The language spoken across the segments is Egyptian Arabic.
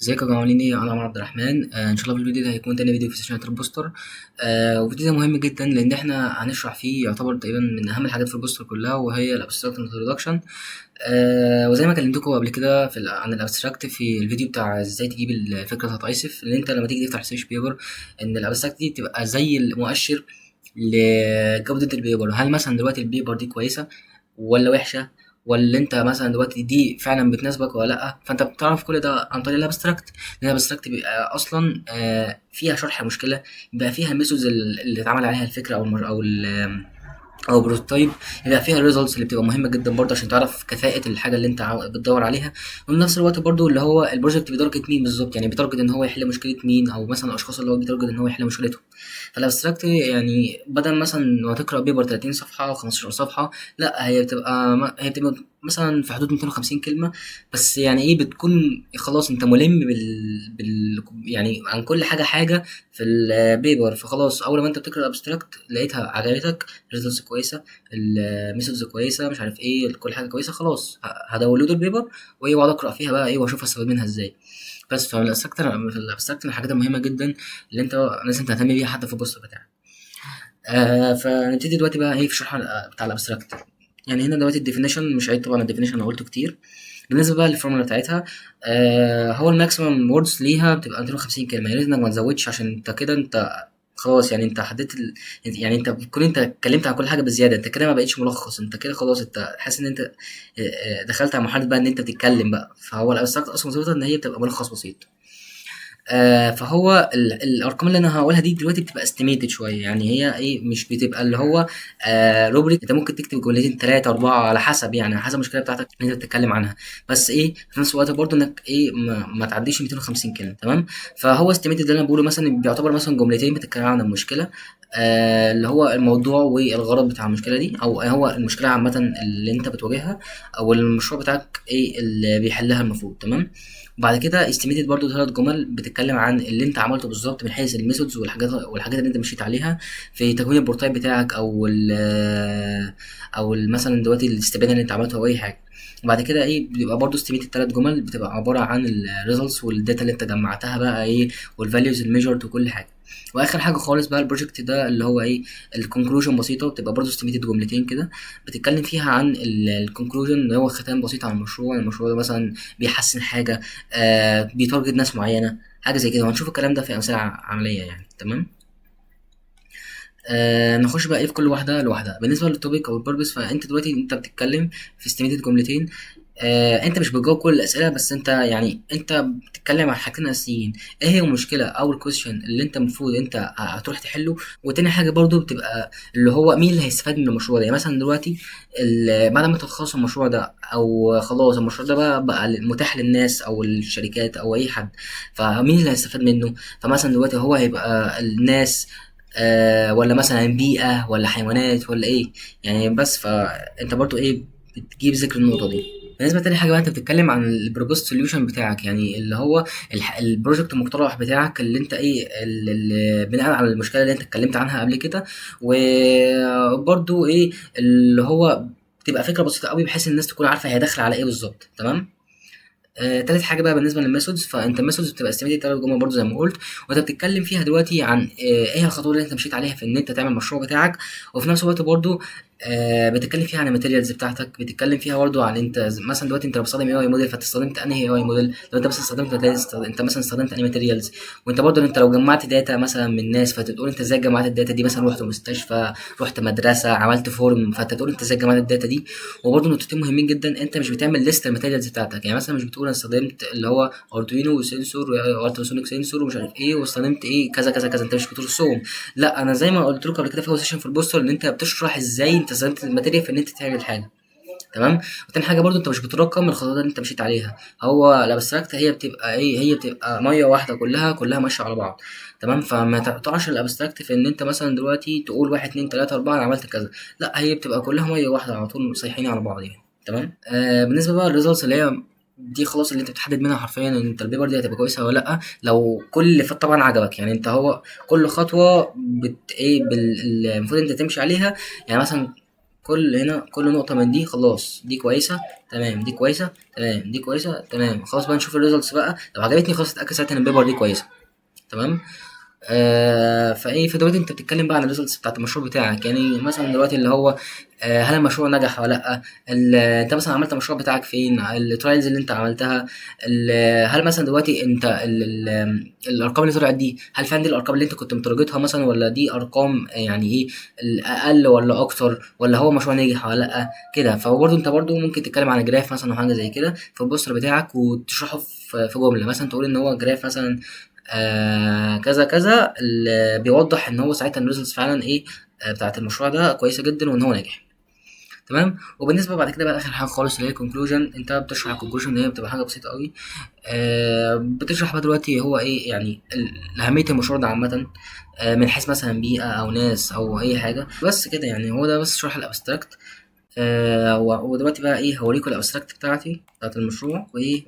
ازيكم يا جماعة، عاملين ايه؟ انا عمر عبد الرحمن. ان شاء الله في الفيديو ده هيكون تاني فيديو في session ال poster. والفيديو ده مهم جدا لان احنا هنشرح فيه يعتبر تقريبا من اهم الحاجات في ال poster كلها، وهي ال abstract introduction. وزي ما كلمتكم قبل كده عن ال abstract في الفيديو بتاع ازاي تجيب الفكرة بتاعت ICEF، ان انت لما تيجي تفتح search paper ان ال abstract دي بتبقى زي المؤشر لجوده ال paper. هل مثلا دلوقتي ال paper دي كويسة ولا وحشة، ولا انت مثلا دلوقتي دي فعلا بتناسبك ولا لا؟ فانت بتعرف كل ده عن طريق ال abstract، لان ال abstract بيبقى اصلا فيها شرح مشكلة، بيبقى فيها methods اللي اتعمل عليها الفكرة او prototype، يبقى فيها ال results اللي بتبقى مهمة جدا برضه عشان تعرف كفاءة الحاجة اللي انت بتدور عليها. وفي نفس الوقت برضه اللي هو ال project بي target مين بالظبط، يعني بي target ان هو يحل مشكلة مين، او مثلا الاشخاص اللي هو بي target ان هو يحل مشكلتهم. فال abstract يعني بدل مثلا ما تقرا paper 30 صفحة او 15 صفحة، لا هي بتبقى مثلا في حدود 250 كلمة بس، يعني ايه بتكون خلاص انت ملم يعني عن كل حاجة في ال paper. فخلاص اول ما انت بتقرا ال abstract لقيتها عجبتك، results كويسة، ال methods كويسة، مش عارف ايه، كل حاجة كويسة، خلاص ه download ال paper وايه واقعد اقرا فيها بقى ايه واشوف استفاد منها ازاي. بس فال abstract ال abstract من الحاجات المهمة جدا اللي انت لازم تهتم بيها حتى في ال poster بتاعك. فنبتدي دلوقتي بقى ايه في شرح بتاع ال abstract. يعني هنا دلوقتي ال definition مش عيد طبعا، ال definition انا قلته كتير. بالنسبة بقى للفورمولا بتاعتها، هو ال maximum words ليها بتبقى 250 كلمة، يا ريت انك ما تزودش عشان انت كده انت خلاص يعني انت حددت يعني انت بتكون انت اتكلمت عن كل حاجة بزيادة، انت كده ما بقتش ملخص، انت كده خلاص انت حاسس ان انت دخلت على مرحلة بقى ان انت بتتكلم بقى. فهو ال abstract اصلا وظيفتها ان هي بتبقى ملخص بسيط. فهو الارقام اللي انا هقولها دي دلوقتي بتبقى estimated شوية، يعني هي ايه مش بتبقى اللي هو rubric. انت ممكن تكتب جملتين 3 4 على حسب، يعني على حسب المشكلة بتاعتك اللي انت بتتكلم عنها، بس ايه في نفس الوقت برضو انك ايه ما تعديش 250 كلمة، تمام؟ فهو estimated اللي انا بقوله مثلا بيعتبر مثلا جملتين بتتكلم عن المشكلة، اللي هو الموضوع والغرض بتاع المشكلة دي، او هو المشكلة عامة اللي انت بتواجهها او المشروع بتاعك ايه اللي بيحلها المفروض، تمام؟ وبعد كده estimated برضو 3 جمل بتتكلم عن اللي انت عملته بالظبط من حيث ال methods والحاجات اللي انت مشيت عليها في تكوين ال prototype بتاعك، او مثلا دلوقتي الاستبيان اللي انت عملته او اي حاجة. وبعد كده ايه بيبقى برضو estimated 3 جمل بتبقى عبارة عن ال results وال data اللي انت جمعتها بقى ايه وال values ال measured وكل حاجة. واخر حاجة خالص بقى ال project ده اللي هو ايه ال conclusion بسيطة، بتبقى برضو estimated جملتين كده بتتكلم فيها عن ال conclusion اللي هو ختام بسيط عن المشروع. المشروع ده مثلا بيحسن حاجة، بي target ناس معينة، حاجة زي كده، وهنشوف الكلام ده في امثلة عملية يعني، تمام؟ نخش بقى ايه في كل واحدة لوحدها. بالنسبة لل topic او ال purpose، فانت دلوقتي انت بتتكلم في estimated جملتين، انت مش بتجاوب كل الاسئلة، بس انت يعني انت بتتكلم عن حاجتين اساسيين، ايه هي المشكلة او ال question اللي انت المفروض انت هتروح تحله، وتاني حاجة برضو بتبقى اللي هو مين اللي هيستفاد من المشروع ده. يعني مثلا دلوقتي بعد ما تخلص المشروع ده او خلاص المشروع ده بقى متاح للناس او الشركات او اي حد، فمين اللي هيستفاد منه؟ فمثلا دلوقتي هو هيبقى الناس، ولا مثلا بيئة ولا حيوانات ولا ايه يعني، بس فانت برضو ايه بتجيب ذكر النقطة دي. بالنسبة لتاني حاجة بقى انت بتتكلم عن ال proposed solution بتاعك، يعني اللي هو ال project المقترح بتاعك اللي انت ايه اللي بناء على المشكلة اللي انت اتكلمت عنها قبل كده، وبرضو ايه اللي هو بتبقى فكرة بسيطة قوي بحيث الناس تكون عارفه هي داخله على ايه بالظبط، تمام؟ تالت حاجة بقى بالنسبة لل methods، فانت ال methods بتبقى estimated 3 جمل برضو زي ما قلت، وانت بتتكلم فيها دلوقتي عن ايه الخطوات اللي انت مشيت عليها في ان انت تعمل المشروع بتاعك، وفي نفس الوقت برضو بتتكلم فيها عن ال materials بتاعتك، بتتكلم فيها برضو عن انت مثلا دلوقتي انت لو بتستخدم AI model فانت استخدمت انهي AI model، لو انت مثلا استخدمت materials انت مثلا استخدمت انهي materials، وانت برضو انت لو جمعت data مثلا من ناس فانت تقول انت ازاي جمعت ال data دي، مثلا رحت مستشفى، رحت مدرسه، عملت form، فانت تقول انت ازاي جمعت ال data دي. وبرضو نقطتين مهمين جدا، انت مش بتعمل list ال materials بتاعتك، يعني مثلا مش بتقول انا استخدمت اللي هو Arduino و sensor و ultrasonic sensor ومش عارف ايه واستخدمت ايه كذا كذا كذا، انت مش بترصهم. لا انا زي ما قلت لكم قبل كده في session في ال poster ان انت بتشرح ازاي انت استخدمت ال material في ان انت تعمل حاجة، تمام؟ وتاني حاجة برضو انت مش بترقم الخطوات اللي انت مشيت عليها، هو ال abstract هي بتبقى ايه، هي بتبقى مية واحدة كلها ماشية على بعض، تمام؟ فما تقطعش ال abstract في ان انت مثلا دلوقتي تقول 1 2 3 4 انا عملت كذا، لا هي بتبقى كلها مية واحدة على طول صحيحين على بعض يعني، تمام؟ بالنسبة بقى لل results اللي هي دي خلاص اللي انت بتحدد منها حرفيا ان انت ال paper دي هتبقى كويسة ولا لا، لو كل اللي فات طبعا عجبك، يعني انت هو كل خطوة بت ايه المفروض انت تمشي عليها، يعني مثلا كل هنا كل نقطة من دي خلاص دي كويسة تمام، دي كويسة تمام، دي كويسة تمام. خلاص بقى نشوف ال results بقى، لو عجبتني خلاص اتاكد ساعتها ان ال paper دي كويسة. تمام. فايه، فدلوقتي انت بتتكلم بقى عن ال results بتاعت المشروع بتاعك. يعني مثلا دلوقتي اللي هو هل المشروع نجح ولا لا، انت مثلا عملت المشروع بتاعك فين، ال trials اللي انت عملتها، هل مثلا دلوقتي انت الارقام اللي طلعت دي هل فعلا دي الارقام اللي انت كنت مترجتها مثلا، ولا دي ارقام يعني ايه الاقل ولا اكتر، ولا هو مشروع نجح ولا لا كده. فهو برضو انت برضو ممكن تتكلم عن graph مثلا او حاجة زي كده في ال poster بتاعك وتشرحه في جملة، مثلا تقول ان هو graph مثلا كذا كذا اللي بيوضح ان هو ساعتها ال results فعلا ايه بتاعت المشروع ده كويسة جدا وان هو ناجح. تمام. وبالنسبة بعد كده بقى اخر حاجة خالص اللي هي conclusion، انت بتشرح ال conclusion اللي هي بتبقى حاجة بسيطة قوي. بتشرح بقى دلوقتي هو ايه يعني اهمية المشروع ده عامة، من حيث مثلا بيئة او ناس او اي حاجة. بس كده يعني، هو ده بس شرح ال abstract. ودلوقتي بقى ايه هوريكم ال abstract بتاعتي بتاعت المشروع، وايه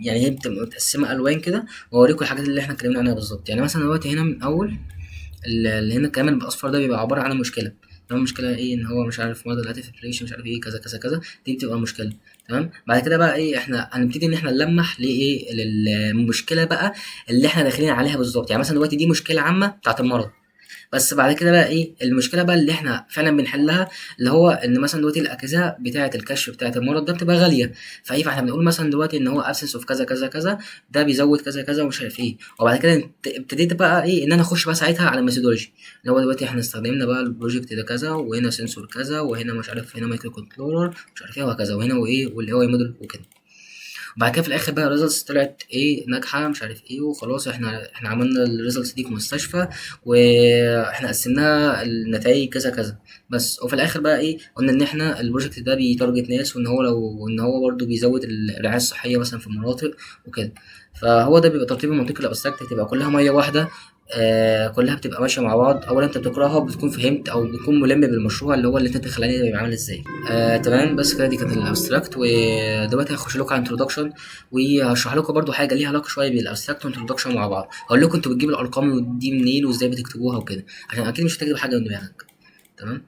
يعني هي بتبقى متقسمه الوان كده، واوريكم الحاجات اللي احنا اتكلمنا عنها بالظبط. يعني مثلا دلوقتي هنا من اول اللي هنا الكلام اللي بالاصفر ده بيبقى عبارة عن المشكلة. تمام. المشكلة ايه، ان هو مش عارف مرض ال atrial fibrillation مش عارف ايه كذا كذا كذا، دي بتبقى المشكلة. تمام. بعد كده بقى ايه، احنا هنبتدي ان احنا نلمح لايه، للمشكلة بقى اللي احنا داخلين عليها بالظبط. يعني مثلا دلوقتي دي مشكلة عامة بتاعت المرض، بس بعد كده بقى ايه المشكلة بقى اللي احنا فعلا بنحلها، اللي هو ان مثلا دلوقتي الاجهزة بتاعه الكشف بتاعه المرض ده بتبقى غالية، فايه فاحنا بنقول مثلا دلوقتي ان هو absence of كذا كذا كذا ده بيزود كذا كذا ومش عارف ايه. وبعد كده ابتديت بقى ايه ان انا اخش بقى ساعتها على ال methodology، اللي هو دلوقتي احنا استخدمنا بقى ال project ده كذا، وهنا sensor كذا، وهنا مش عارف هنا microcontroller مش عارف ايه وهكذا، وهنا وايه وال AI model وكده. وبعد كده في الاخر بقى ال results طلعت ايه ناجحة مش عارف ايه، وخلاص احنا عملنا ال results دي في مستشفى، واحنا قسمناها النتائج كذا كذا بس. وفي الاخر بقى ايه قلنا ان احنا ال project ده بي target ناس، وان هو لو ان هو برده بيزود الرعاية الصحية مثلا في المناطق وكده. فهو ده بيبقى ترتيب المنطقي لل abstract، بتبقى كلها مية واحدة، كلها بتبقى ماشية مع بعض. اولا انت بتقراها بتكون فهمت او بتكون ملم بالمشروع اللي هو اللي انت داخل عليه بيبقى عامل ازاي. تمام. بس كده دي كانت ال abstract. ودلوقتي هخش لكم على introduction، وهشرح لكم برضو حاجة ليها علاقة شوية بال abstract وال introduction مع بعض. هقول لكم انتوا بتجيبوا الارقام دي منين وازاي بتكتبوها وكده، عشان اكيد مش هتكتب حاجة من دماغك. تمام.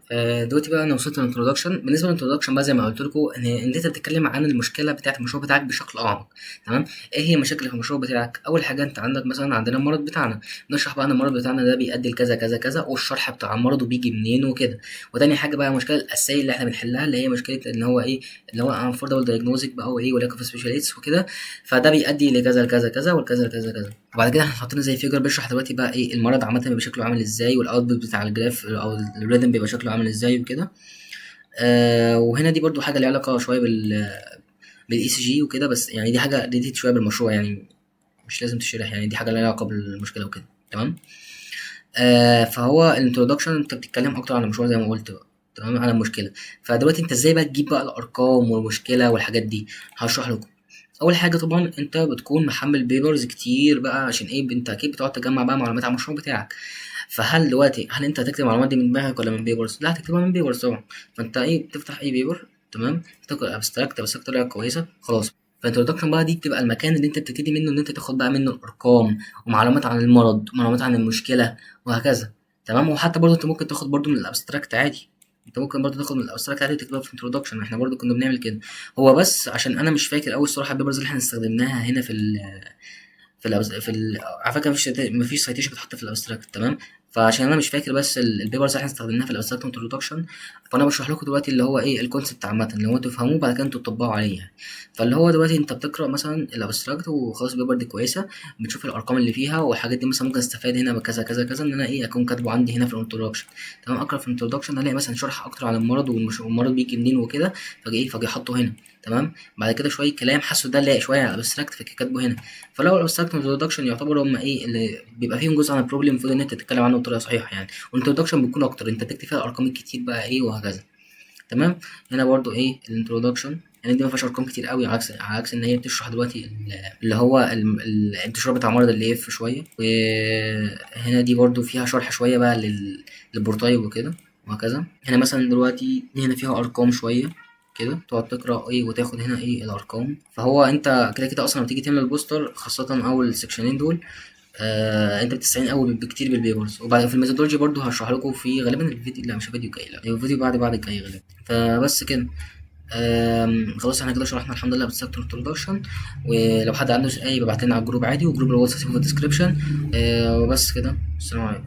دلوقتي بقى انا وصلت لل introduction. بالنسبة لل introduction بقى زي ما قلت لكم ان انت بتتكلم عن المشكلة بتاعه المشروع بتاعك بشكل اعمق. تمام. ايه هي مشاكل في المشروع بتاعك؟ اول حاجة انت عندك مثلا عندنا المرض بتاعنا، نشرح بقى ان المرض بتاعنا ده بيؤدي لكذا كذا كذا، والشرح بتاع المرض وبيجي منين وكده. وتاني حاجة بقى المشكلة الاساسية اللي احنا بنحلها اللي هي مشكلة ان هو ايه، اللي هو unaffordable diagnosis بقى وايه و lack of specialists وكده، فده بيؤدي لكذا لكذا كذا والكذا لكذا كذا. وبعد كده احنا حاطين زي figure بيشرح دلوقتي بقى ايه المرض عامة بيبقى شكله عامل ازاي، وال output بتاع ال graph او ال rhythm بيبقى شكله عامل ازاي وكده. وهنا دي برضو حاجة ليها علاقة شوية بال ECG وكده، بس يعني دي حاجة related شوية بالمشروع، يعني مش لازم تشرح، يعني دي حاجة ليها علاقة بالمشكلة وكده. تمام. فهو ال introduction انت بتتكلم اكتر عن المشروع زي ما قلت بقى، تمام، على المشكلة. فدلوقتي انت ازاي بقى تجيب بقى الارقام والمشكلة والحاجات دي، هشرح لكم. اول حاجة طبعا انت بتكون محمل papers كتير بقى، عشان ايه، انت اكيد بتقعد تجمع بقى معلومات عن المشروع بتاعك. فهل دلوقتي انت هتكتب المعلومات دي من دماغك ولا من papers؟ لا هتكتبها من papers طبعا. فانت ايه بتفتح اي paper، تمام، تقرا abstract، abstract طلعت كويسة خلاص. فال introduction بقى دي بتبقى المكان اللي انت بتبتدي منه ان انت تاخد بقى منه الارقام ومعلومات عن المرض ومعلومات عن المشكلة وهكذا. تمام. وحتى برضه انت ممكن تاخد برضه من ال abstract عادي، انت ممكن برضه تاخد من ال abstract عادي وتكتبها في introduction، احنا برضه كنا بنعمل كده. هو بس عشان انا مش فاكر قوي الصراحة ال papers اللي احنا استخدمناها هنا في ال في ال في ال على فكرة مفيش citation بتتحط في ال abstract. تمام. فعشان انا مش فاكر بس ال papers اللي احنا استخدمناها في ال abstract introduction، فانا بشرح لكم دلوقتي اللي هو ايه ال concept عامة، اللي هو تفهموه بعد كده انتوا تطبقوا عليه يعني. فاللي هو دلوقتي انت بتقرا مثلا ال abstract وخلاص ال paper دي كويسة، بتشوف الارقام اللي فيها والحاجات دي، مثلا ممكن استفاد هنا بكذا كذا كذا ان انا ايه اكون كاتبه عندي هنا في ال introduction. تمام. اقرا في ال introduction الاقي مثلا شرح اكتر عن المرض والمرض بيجي منين وكده، فاجي ايه فاجي احطه هنا. تمام. بعد كده شوية كلام حاسه ده لايق شوية على ال abstract فكاتبه هنا. فلو ال abstract وال introduction يعتبروا هم ايه اللي بيبقى فيهم جزء عن ال problem المفروض ان انت تتكلم عنه بطريقة صحيحه يعني. وال introduction بتكون اكتر انت بتكتب فيها الارقام الكتير بقى ايه وهكذا. تمام. هنا برضو ايه ال introduction، يعني دي ما فيهاش ارقام كتير قوي، على عكس ان هي بتشرح دلوقتي اللي هو الانتشار بتاع مرض ال AF شوية. وهنا دي برضو فيها شرح شوية بقى لل prototype وكده وهكذا. هنا مثلا دلوقتي هنا فيها ارقام شوية كده، تقعد تقرا ايه وتاخد هنا ايه الارقام. فهو انت كده كده اصلا لما تيجي تعمل ال poster خاصة اول سكشنين دول، انت بتستعين قوي بكتير بال papers. وبعد في ال methodology برضو هشرح لكم في غالبا الفيديو، لا مش الفيديو الجاي، لا الفيديو بعد الجاي غالبا. فبس كده. خلاص احنا كده شرحنا الحمد لله abstract introduction. ولو حد عنده سؤال يبقى ابعت لنا على ال group عادي، و group الواتس هسيبه في ال description. وبس كده، السلام عليكم.